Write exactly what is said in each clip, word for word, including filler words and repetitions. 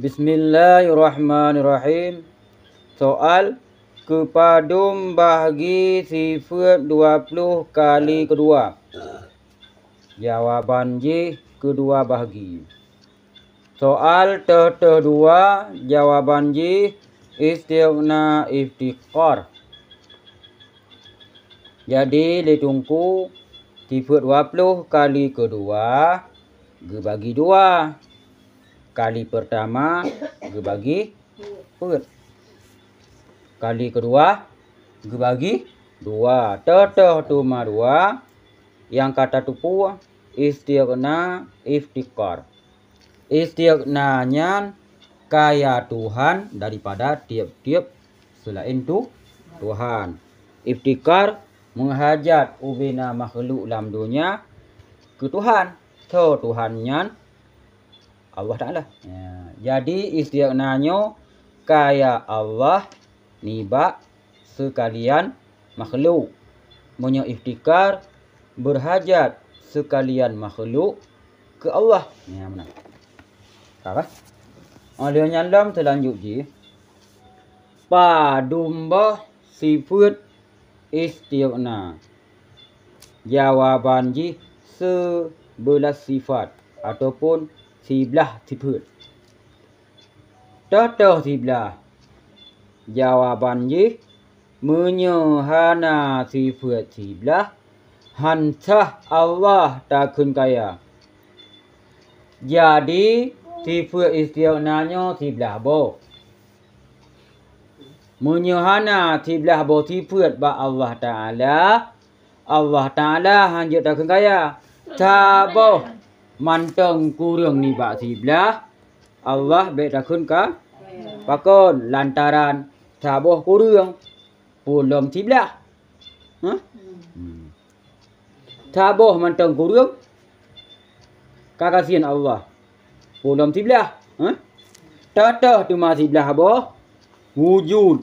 Bismillahirrahmanirrahim. Soal, keupadum bahgi sifeuet dua ploh kali keudua? Jawaban jih keudua bahgi. Soal teuh-teuh dua, jawaban jih istighna iftiqar. Jadi, lé Teungku, sifeuet dua ploh kali keudua geubagi dua. Kali peurtama geubagi peuet. Kali keudua geubagi dua. Teuh-teuh teuma dua nyang ka tateupeue istighna iftiqar. Istighna nyan kaya Tuhan daripada tieb-tieb seulaén tu Tuhan. Iftiqar meuhajat ubena makhluk lam donya keu Tuhan. Soe Tuhan nyan? Allah Taala. Ya, jadi istighna nyoe kaya Allah nibak seukalian makhluk. Meunyoe iftiqar, beurhajat seukalian makhluk keu Allah. Nyan meunan. Ka, ka? Óh lheueh nyan lom seulanjut jih, padum boh sifeuet istighna? Jawaban jih siblaih sifat ataupun siblaih sifeuet. Teuh-teuh siblaih. Jawaban jih, meunyoe hana sifeuet siblaih, han sah Allah takheun kaya. Jadi, sifeuet istighna nyoe siblaih boh. Meunyoe hana siblaih boh sifeuet bak Allah Taala, Allah Taala han jeuet takheun kaya. Saboh mantong kureueng nibak siblaih, Allah bèk takheun ka. Pakon? Lantaran saboh kureueng, peue lom siblaih. Hah? Hmm. Saboh mantong kureueng, ka gasien Allah. Peue lom siblaih. Hah? Teuh-teuh teuma siblaih boh, wujud,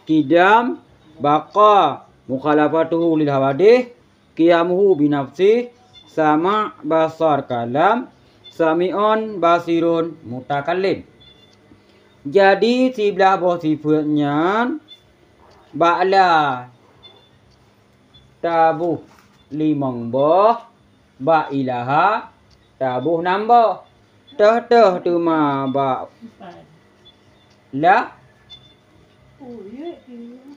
qidam, baqa, mukhalafatuhu lil hawadith, qiyamuhu binafsih, sama', basar, kalam, sami'un, basirun, mutakallim. Jadi, siblaih boh sifeuet nyan bak la taboh limong boh, bak ilaha taboh nam boh. Teuh-teuh teuma bak la,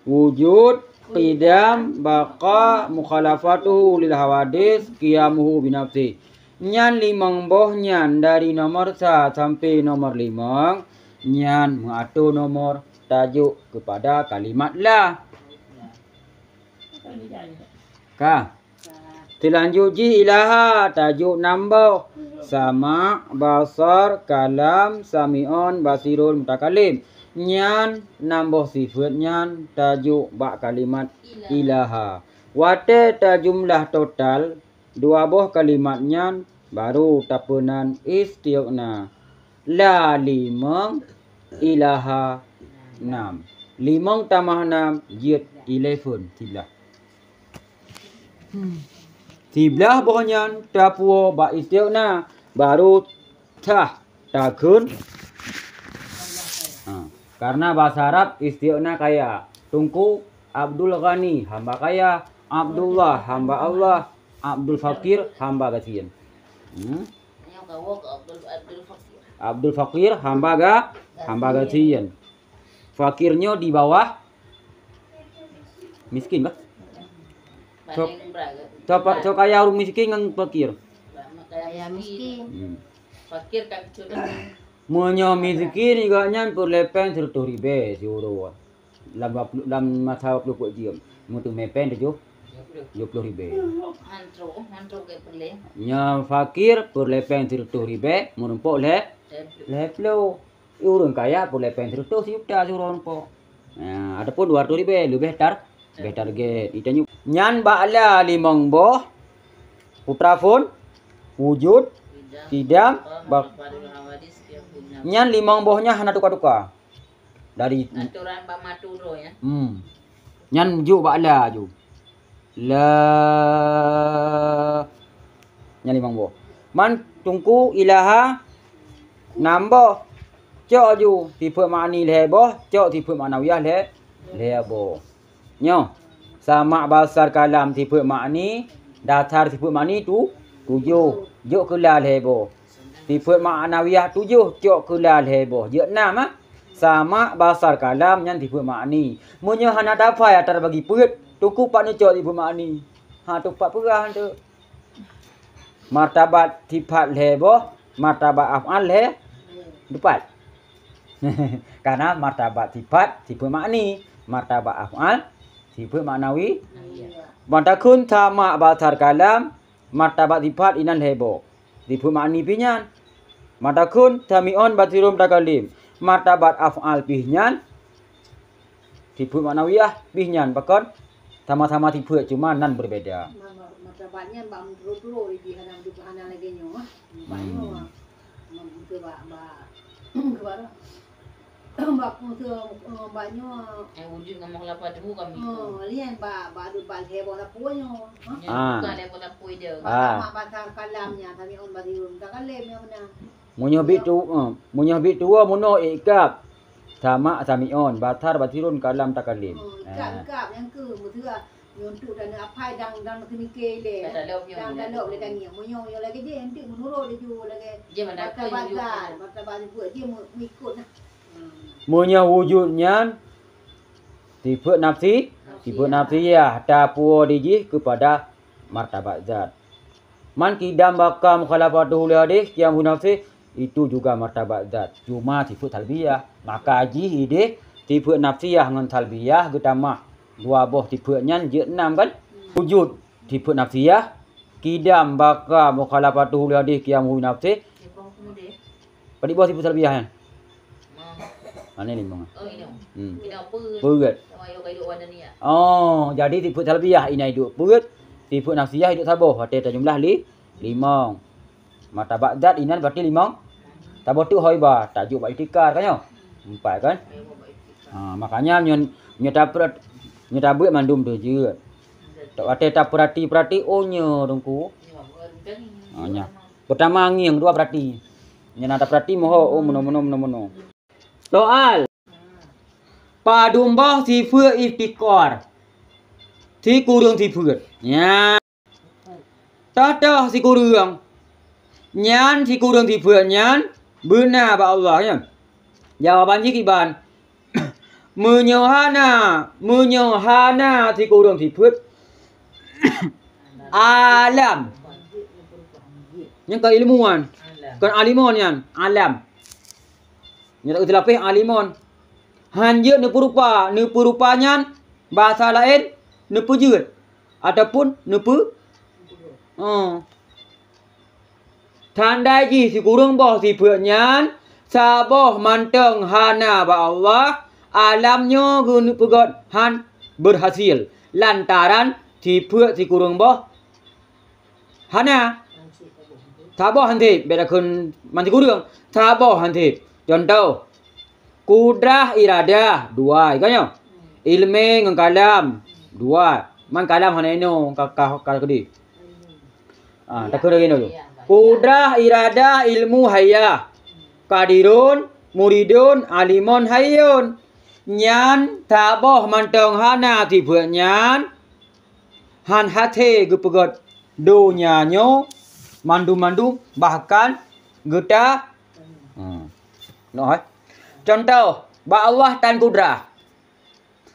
wujud, qidam, baqa, mukhalafatuhu lil hawadith, qiyamuhu binafsih. Nyan limong boh nyan, dari nomor sa sampoe nomor limong, nyan meuatô nomor tajok keupada kalimat la. Ka. Seulanjut jih ilaha, tajok nam boh. Sama', basar, kalam, sami'un, basirun, mutakallim. Nyan nam boh sifeuet nyan tajok bak kalimat ilaha. Watèe tajumlah total dua boh kalimat nyan, baru tapeunan istighna. La limong, ilaha nam. Limong tamah nam jeuet eleven, siblaih. Siblaih boh nyan tapuwoe bak istighna, baru sah takheun. Ha, karena bahasa Arab istighna kaya, Teungku Abdul Ghani, hamba kaya, Abdullah, hamba Allah, Abdul Fakir, hamba gasien. Hmm? Abdul Fakir, hamba ga-, hamba gasien. Fakir nyoe di bawah miskin, bah? Soe, soe pa-, soe kaya ureueng miskin ngon fakir? Kaya miskin. Hmm. Fakir kan sudah. Meunyoe miskin, gobnyan peureulèe pèng sireutoh ribèe siuroe. Lam dua puluh, lam masa dua puluh peuet jeuem. Meuteumèe pèng tujoh, tujoh ploh ribèe. Han trôk, han trôk keu peureulèe. Nyoe fakir peureulèe pèng sireutoh ribèe, meurumpok lhèe, lhèe ploh. Ureueng kaya peureulèe pèng sireutoh sijuta siuroe rumpok. Nah, ataupun dua ratus ribèe, leubeh tar-, leubeh target. Itanyoe nyan bak la limong boh, putra phon, wujud, qidam, bak-, nyan limong boh nyan hana tuka-tuka. Dari atoran bak matu droe, ya. Hmm. Nyan jok bak la ju. La. Nyan limong boh. Man Teungku ilaha nam boh. Cok ju sifeuet ma'ani lhèe boh, cok sifeuet ma'nawiyah lhèe, lhèe boh. Nyoe, sama' basar kalam sifeuet ma'ani, dasar sifeuet ma'ani tu, tujoh, jok keula lhèe boh. Sifeuet ma'nawiyah tujoh, cok keula lhèe boh, jeuet nam, ah. Sama' basar kalam nyan sifeuet ma'ani. Meunyoe hana taphai atra bagi peuet, teungku pat neucok sifeuet ma'ani. Ha, teumpat peugah tu. Martabat sifat lhèe boh, martabat af'al lhèe teumpat. Karena martabat sifat sifeuet ma'ani, martabat af'al sifeuet ma'nawi. Ban takheun sama' basar kalam, martabat sifat inan lhèe boh. Sifeuet ma'ani pih nyan. Ban takheun sami'on basirun mutakalim, martabat af'al pih nyan. Sifeuet ma'nawiyah pih nyan pakon sama-sama sifeuet, cuma nan berbeda. Ma-, ma-, martabat nyan bak meuturoe-turoe, jadi hana, hana lagèe nyoe, ah. Bak nyoe, ah. Ma-, meuturoe bak, bak, bak, bak meuturoe, eh, bak nyoe. Eh, wujud ngon mukhalafatuhu kami. Oh, lian bak, bak, bak lhèe boh lapor nyoe, ah. Ah. Bukan lhèe boh lapor je. Bak sama' basar kalam nyan, sami'on basirun mutakalim nyan meunan. Meunyoe bit tu, eh, meunyoe bit tuwoe meunoe i'kab. Sama' sami'on, basar basirun kalam mutakalim. Oh, ikab, ah. Ikab nyang keu meuteugah nyoe untuk dan apai dang, dang keunikée ilée. Ka talop nyoe. Dang talop lé tangieng. Meunyoe nyoe lagèe jih, enteuk meunurot laju lagèe. Jih martabat zat, martabat sifeuet jih meu-, meuikot nah. Hmm. Meunyoe wujud nyan sifeuet nafsi, sifeuet nafsiyah, tapuwoe di jih keupada martabat zat. Man qidam baqa mukhalafatuhu li hadis qiyam bi nafsi, itu juga martabat zat. Cuma sifeuet salbiyah. Maka jih ideh sifeuet nafsiyah ngon salbiyah geutamah. Dua boh sifeuet nyan jeuet nam kan? Wujud sifeuet nafsiyah, qidam baqa mukhalafatuhu li hadis qiyam bi nafsi. Padit boh sifeuet salbiyah nyan? Mana limong? Oh, ini. Hmm. Ini apa? Peuet. Sama ayah kayu warna ni ya. Oh, jadi sifeuet salbiyah inan iduek peuet, sifeuet nafsiyah iduek saboh, watèe tajumlah li-, limong. Martabat zat inan berarti limong. Saboh tu hoi ba, tajok bak itikar kan nyoe? Empat kan? Ha, makanya nyoe, nyoe tapra-, nyoe tabeuet mandum tu jeuet. Watèe tapeurati-peurati, oh nyoe teungku. Ha, nyoe. Pertama ngieng, dua perhati. Nyan ada perhati moho, oh, meunoe, meunoe, meunoe, meunoe. Soal. Padum boh sifeuet iftiqar? Sikureueng sifeuet. Nyan. Toh-toh sikureueng. Nyan sikureueng sifeuet nyan beuna bak Allah nyan. Jawaban jih kiban. Meunyoe hana, meunyoe hana sikureueng sifeuet, alam. Nyan ka ilmuan. Kon alimon nyan, alam. Nyan tak geuteupeue alimon. Han jeuet neupeurupa, neupeurupa nyan bahasa laén neupeujeuet ataupun neupeu-, oh. Tanda jih sikureueng boh sifeuet nyan, saboh mantong hana bak Allah, alam nyoe geuneuk peugöt han berhasil lantaran sifeuet sikureueng boh hana. Saboh han sép, beda kheun man sikureueng, saboh han sép. Contoh, kudrah iradah, dua, ka nyoe. Ilmé ngon kalam, dua. Man kalam hana inoe, ka, ka, ka keudeh. Ah, takheun lagèe nyoe. Kudrah, iradah, ilmu, hayah. Qadirun, muridun, alimun, hayyun. Nyan saboh mantong hana sifeuet nyan, han hasé geupeugöt donya nyoe mandum-mandum, bahkan geuta-, hmm. Noh, eh. Contoh, bak Allah tan kudrah.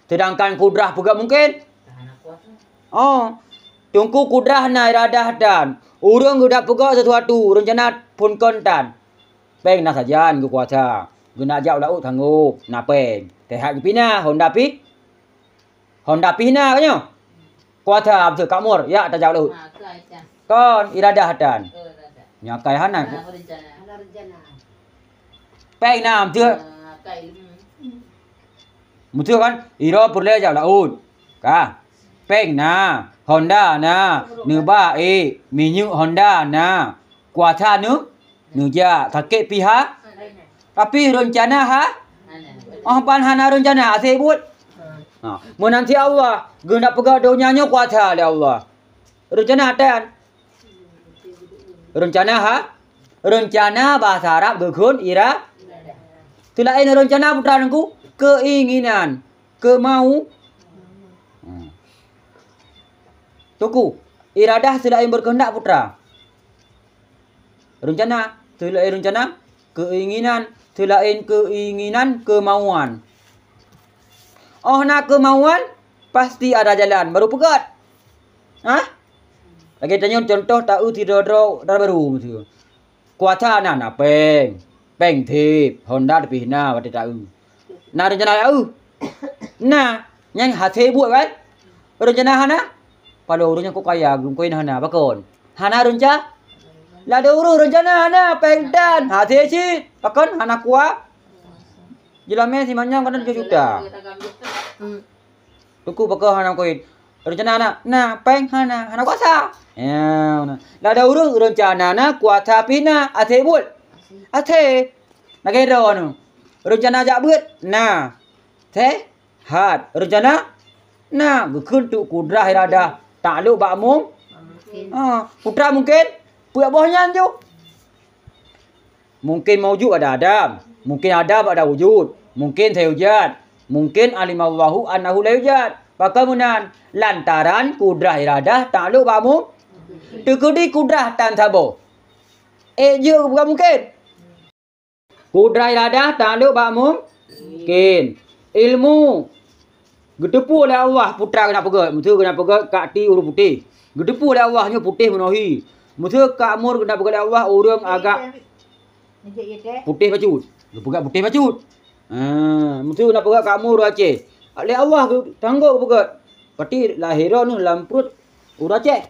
Sedangkan kudrah peugah mungkin. Oh, teungku kudrah na iradah tan. Ureueng geudak peugah sesuatu, rencana phon kon tan. Péng na sajan geukuasa. Geunak jak u laôt sanggob, na péng. Sehat geupinah, honda pih. Honda pih na ka nyoe. Kuasa beutôi Kak Mur, yak tajak u laôt. Ha, kai tan. Kon, iradah tan. Oh, iradah. Nyoe kai hana. Hana rencana. Hana rencana. Péng na, beutôi. Ha, kai. Hmm. Beutôi kan? Iro peureulèe jak u laôt. Ka. Péng na, honda na, neuba ék, minyeuk honda na. Kuasa neu-, neujak, sakét pih ha. Tapi reuncana ha? Oh, pan hana reuncana, asék buet. Ha, meunan cit Allah, geuneuk peugah donya nyoe kuasa lé Allah. Reuncana tan. Reuncana ha? Reuncana bahasa Arab geukheun ira-, Teulaén reuncana putra Teungku, keinginan, keumau. Hmm. Teungku, iradah seulaén berkehendak putra. Reuncana, seulaén reuncana, keinginan, seulaén keinginan, keumauan. Óh na keumauan, pasti ada jalan, baru peugét. Hah? Lagée tanyoe contoh taeu sidroe-droe dara barô miseue. Kuasa na, na péng. Péng thép, Honda pih na watée taeu. Na reuncana taeu? Na, nyan hasé buet kan? Reuncana hana? Paloe ureuëng nyang kok kaya, geumeukawen hana, pakon? Hana reunca-, ladôm ureuëng reuncana hana, péng tan, hasé cit, pakon? Hana kuat. Jeulamé simanyam kadang tujoh juta. Teungku pakon hana meukawen. Reuncana na, na, péng hana, hana kuasa. Ya, na. Ladôm ureuëng reuncana na, kuasa pih na, hasé buet. Hasé. Lagée droe nyoe. Reuncana jak beuet, na. Sehat. Reuncana na, geukheun teuk kudrah iradah taklok bak mung-, ha, putra mungken, peue boh nyan ju. Mungken maujud ada adam, mungken adam ada wujud, mungken sayujad, mungken alimallahu annahu la yujad. Pakon meunan, lantaran kudrah iradah taklok bak mung-, teukeudi kudrah tan saboh. Eh, jeuet bukan mungken. Kudrah iradah taklok bak mungken. Ilmu geuteupeue lé Allah putra geunak peugét, miseue geunak peugét kak ti ureuëng putéh. Geuteupeue lé Allah nyoe putéh meunohi. Miseue kak mur geunak peugét lé Allah ureuëng agak putéh bacut. Geupeugét putéh bacut. Ha, miseue geunak peugét kak mur ureuëng Aceh. Lé Allah geutanggong geupeugét. Pati lahé droeneuh lam pruet ureuëng Aceh.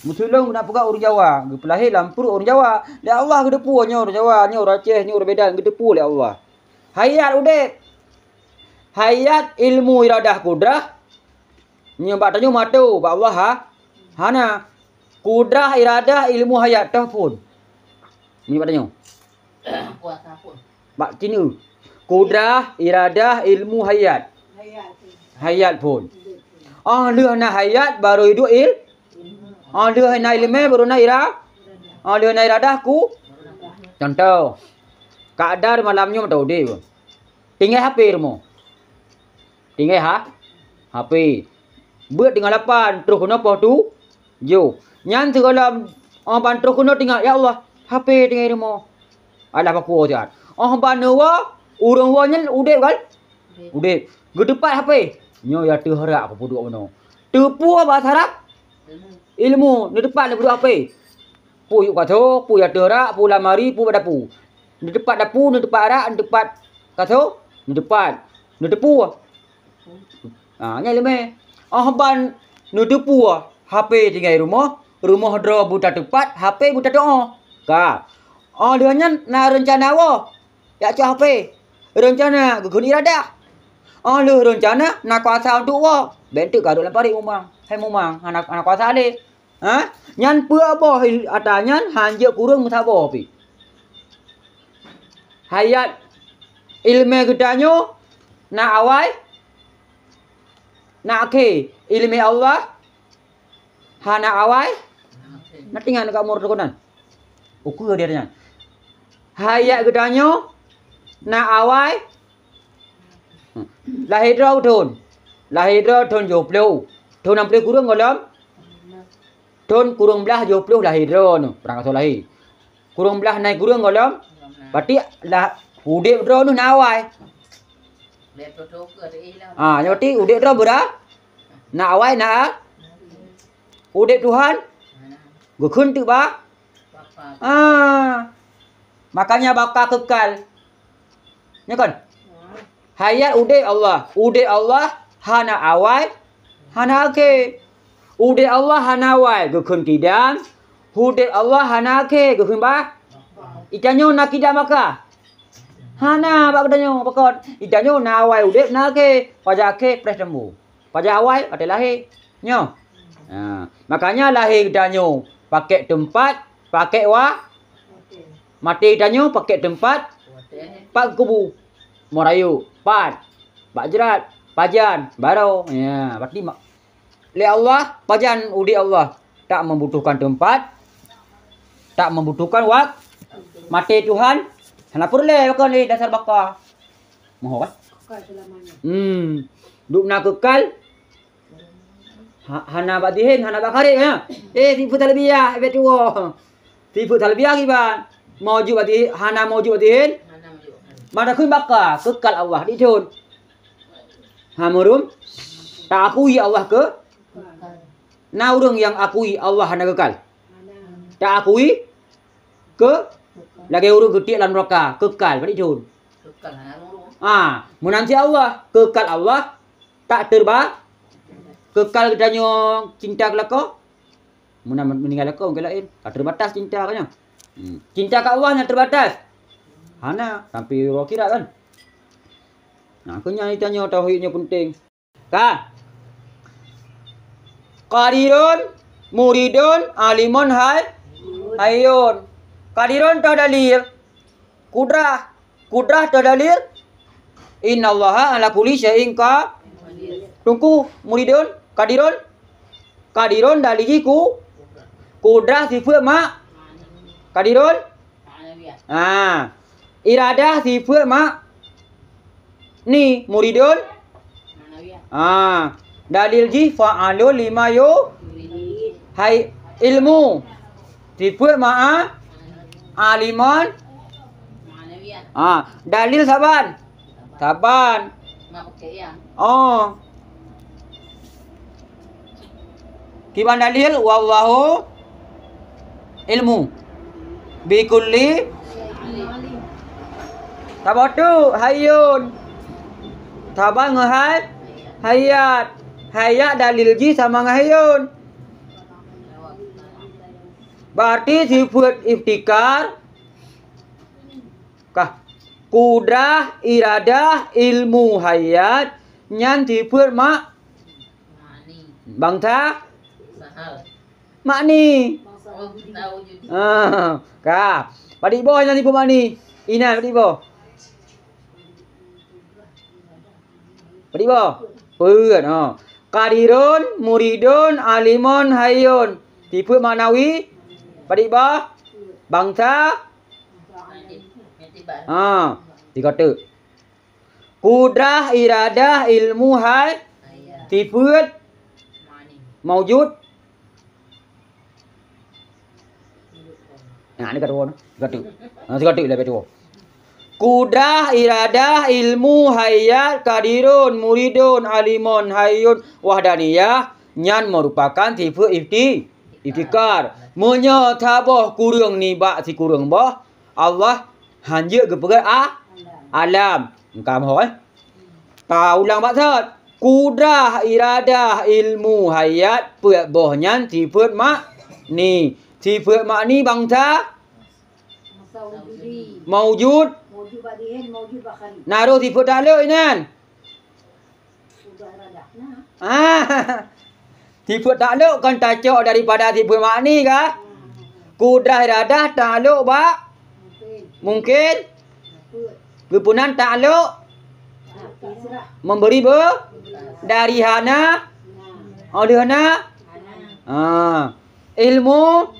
Meusulông geunak peugah ureuëng Jawa, geupeulahé lam pruet ureuëng Jawa. Lé Allah geuteupeue nyoe ureuëng Jawa, nyoe ureuëng Aceh, nyoe ureuëng Medan, geuteupeue lé Allah. Hayat udeb. Hayat ilmu iradah kudrah. Nyoe bak tanyoe meuatô, bak Allah ha? Hana. Kudrah iradah ilmu hayat toh phon. Nyoe bak tanyoe. Bak sineuk. Kudrah, iradah, ilmu, hayat. Hayat phon. Óh lheueh na hayat, baru iduek il-, óh lheueh na ileumé, baru na ira-, óh lheueh na iradah ku. Contoh, kadar malam nyoe mantong udeb. Tinggai H P rumoh. Tinggai ha? H P. Beuet tinggai lapan, troh keunoe poh tu, yoh. Nyan sigohlom, óh ban troh keunoe teuingat, "Ya Allah, H P tinggai rumoh." Alah pakua siat. Óh ban neuwoe, ureuëng woe nyan udeb kan? Udeb. Geuteupat H P. Nyoe ya teuh rak peupeuduek bunoe. Teupeue bahasa Arab? Ilmu. Neuteupat neupeuduek H P. Peue yub kaso, peue ya teuh rak, peue lamari, peue bak dapu. Neuteupat dapu, neuteupat rak, neuteupat kaso, neuteupat. Neuteupeue. Ha, nyan leumé. Óh ban neuteupeue, H P tinggai rumoh, rumoh droe beutateupat, H P beutateuoh. Ka. Óh lheueh nyan na reuncana woe, jak cok H P. Reuncana geukheun iradah. Óh lheueh reuncana na kuasa untuk woe, bék teuk ka duek lam parit mumang. Hai mumang, hana, hana kuasa lé. Ha? Nyan peue boh il-, ata nyan hanjeuet kureueng meusaboh pih. Hayat ileumé geutanyoe na awai, na akhé. Ileumé Allah hana awai, na tinggai ka mur teukunan. Ukeue dia nyan. Hayat geutanyoe na awai, lahé droe thon. Lahé droe thon joh ploh. Thon nam ploh kureueng gohlom. Thon kureueng blaih joh ploh lahé droe nyoe, prang asoe lahé. Kureueng blaih nai kureueng gohlom. Berarti lah udeb droe nyoe na awai. Ah, nyoe berarti udeb droe beura-, na awai na a-, udeb Tuhan geukheun teuk ba. Ah. Makanya baka keukal. Nyo kon? Hayat udeb Allah. Udeb Allah hana awai, hana akhé. Udeb Allah hana awai, geukheun kidang. Udeb Allah hana akhé, geukheun ba. Itanyoe na kidang baka? Hana bak geutanyoe, pakon? Itanyoe na awai udeb, na akhé. Pajan akhé preh teumbu. Pajan awai watée lahé. Nyoe. Ha, makanya lahé geutanyoe pakek teumpat, pakek wa-, maté geutanyoe pakek teumpat, pat kubu. Meurayeuk, pat, bak jrat, pajan, baroe. Ya, berarti ma-, lé Allah, pajan udeb Allah tak membutuhkan teumpat, tak membutuhkan wak-, maté Tuhan, hana peureulée kon lé dasar baka. Moho kan? Kekal selamanya. Hmm. Dubna kekal. Ha-, hana bak zihin, hana bak kharij, ya. Eh, sifeuet salbiah, bek tuwo. Sifeuet salbiah kiban. Maujud bak zihin, hana maujud bak zihin. Hana maujud bak kharij. Maka kheun baqa, kekal Allah, dithon. Ha, murum. Taakui Allah ke? Kekal. Na ureuëng nyang akui Allah hana kekal? Hana. Taakui ke? Kekal. Lagée ureuëng geutiek lam neuraka, kekal, padit thon. Kekal hana rung-rung. Ah, meunan cit Allah, kekal Allah tak terba-, kekal geutanyoe cinta keu lakoe. Meunan meuninggai lakoe mungken laén, ka terbatas cinta ka nyan. Hmm. Cinta keu Allah nyang terbatas. Hana, sampai uroe akhirat kan. Nah, keu nyan tanyoe tauhid nyoe penting. Ka. Qadirun, muridun, alimun, hay-, hayyun. Qadirun toh dalil. Kudrah. Kudrah toh dalil. Innallaha ala kulli syai'in qa-, Teungku, muridun, qadirun. Qadirun dalil jih ku-, kudrah sifeuet mak-, qadirun. Ah. Iradah sifeuet mak-, ni, muridun. Ah. Dalil jih fa'alun lima yu-, hai ilmu. Sifeuet ma'a-, aliman. Ah, dalil saban. Saban. Oh. Kiban dalil, wallahu ilmu. Bikulli. Saboh tu, hayyun. Saban ngon hay-, hayat. Hayat dalil jih sama ngon hayyun. Berarti sifeuet iftikar. Kah. Kudrah, iradah, ilmu, hayat, nyan sifeuet mak-, bangsa? Makni. Ah, ka. Padit boh nyan sifeuet makni. Inan padit boh. Padit boh. Peuet, ha. Qadirun, muridun, alimun, hayyun. Sifeuet maknawi. Padit boh. Bangsa. Ha, tiga teuk. Kudrah, iradah, ilmu, hay-, sifeuet, maujud. Nah, ni ka tuwo, tiga teuk. Nah, tiga teuk leubeh tuwo. Kudrah, iradah, ilmu, hayat, qadirun, muridun, alimun, hayyun, wahdaniyah, nyan meurupakan sifeuet ifti-, iftikar. Meunyoe saboh kureueng nibak sikureueng boh, Allah hanjeuet geupeugét a-, alam. Engka moh, eh? Taulang bak that. Kudrah, iradah, ilmu, hayat, peuet boh nyan sifeuet makni. Sifeuet makni bangsa? Bangsa wujudi. Maujud. Maujud bak zihin, maujud bak kharij. Na roh sifeuet taklok inan. Kudrah iradah. Nah. Ah. Sifeuet taklok kan tacok daripada sifeuet makni ka? Kudrah iradah taklok bak mungken. Geupeunan taklok memberi be-, dari hana, oleh na. Ah. Ilmu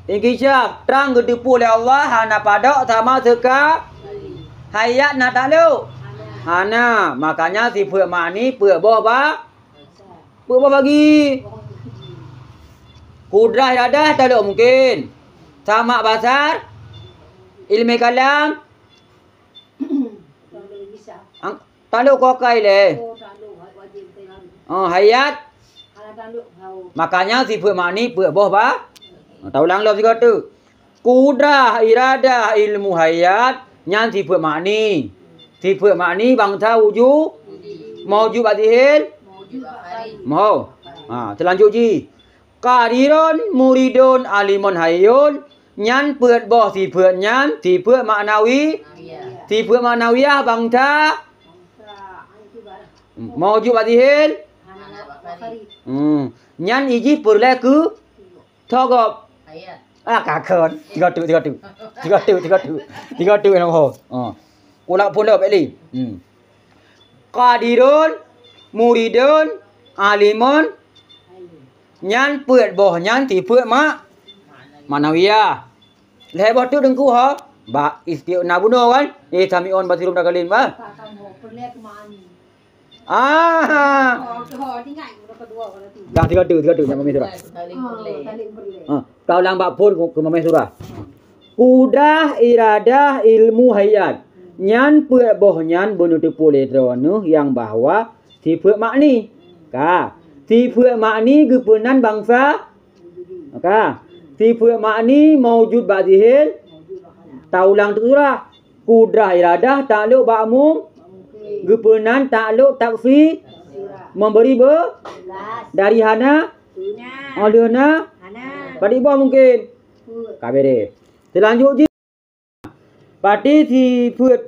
Inkishaf, trang geuteupeue lé Allah hana padok sama seuka. Hayat na taklok? Hana. Makanya sifeuet makni peuet boh ba-, peuet boh bagi. Kudrah iradah taklok mungken. Sama basar, ilmu kalam, Ang-, taklok keu akai lé. Oh, hayat. Makanya sifeuet makni peuet boh ba-, taulang lom sigoe teuk. Kudrah, iradah, ilmu, hayat, nyan sifeuet makni. Sifeuet makni bangsa wuju-, maujud bak zihin. Moh. Ha, seulanjut jih. Qadirun, muridun, alimun, hayyun, nyan peuet boh sifeuet nyan, sifeuet maknawi, sifeuet maknawiyah bangsa, maujud bak zihin. Hmm. Nyan ijih peureulée keu togop. Ah, ka kon. Tiga teuk, tiga teuk. Tiga teuk, tiga teuk. Tiga teuk nyang ho. Ha. Kulak pun dah, Pak Li. Hmm. Qadirun, muridun, alimun, nyan peuet boh nyan sifeuet ma-, maknawiyah. Lhée boh teuk Teungku ho? Bak isti'na bunoe kan? Eh, sami'un basirun mutakalim kan? Ah. Dah tiga tu, tiga tu nyang mameh surah. Ha, ka ulang bak phon keu mameh surah. Kudrah, iradah, ilmu, hayat. Nyan peuet boh nyan beuneuteupeu lé droeneuh nyang bahwa sifeuet makni. Ka. Sifeuet makni geupeunan bangsa. Ka. Sifeuet makni maujud bak zihin. Taulang teuk surah. Kudrah, iradah taklok bak mum. Geupeunan taklok taksi. Memberi be. Dari hana. Oh, lheueh na. Padit boh mungken. Ka bereh. Seulanjut jih. Pati sifeuet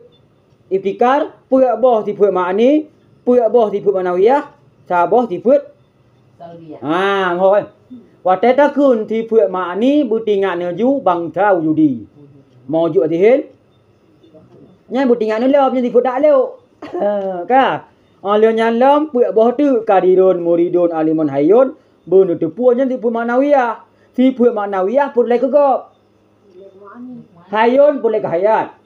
iftikar, peuet boh sifeuet makni, peuet boh sifeuet maknawiyah, saboh sifeuet. Ha, mohon. Watée takheun sifeuet makni beutingat neuju bangsa wujudi. Maujud zihin. Nyan beutingat neulom nyan sifeuet taklok. Ka. Oh, lheueh nyan lom peuet boh teuk kadirun, muridun, alimun, hayyun, beuneuteupeu nyan sifeuet maknawiyah. Sifeuet maknawiyah peureulée keu gob. Hayyun peureulée keu hayat.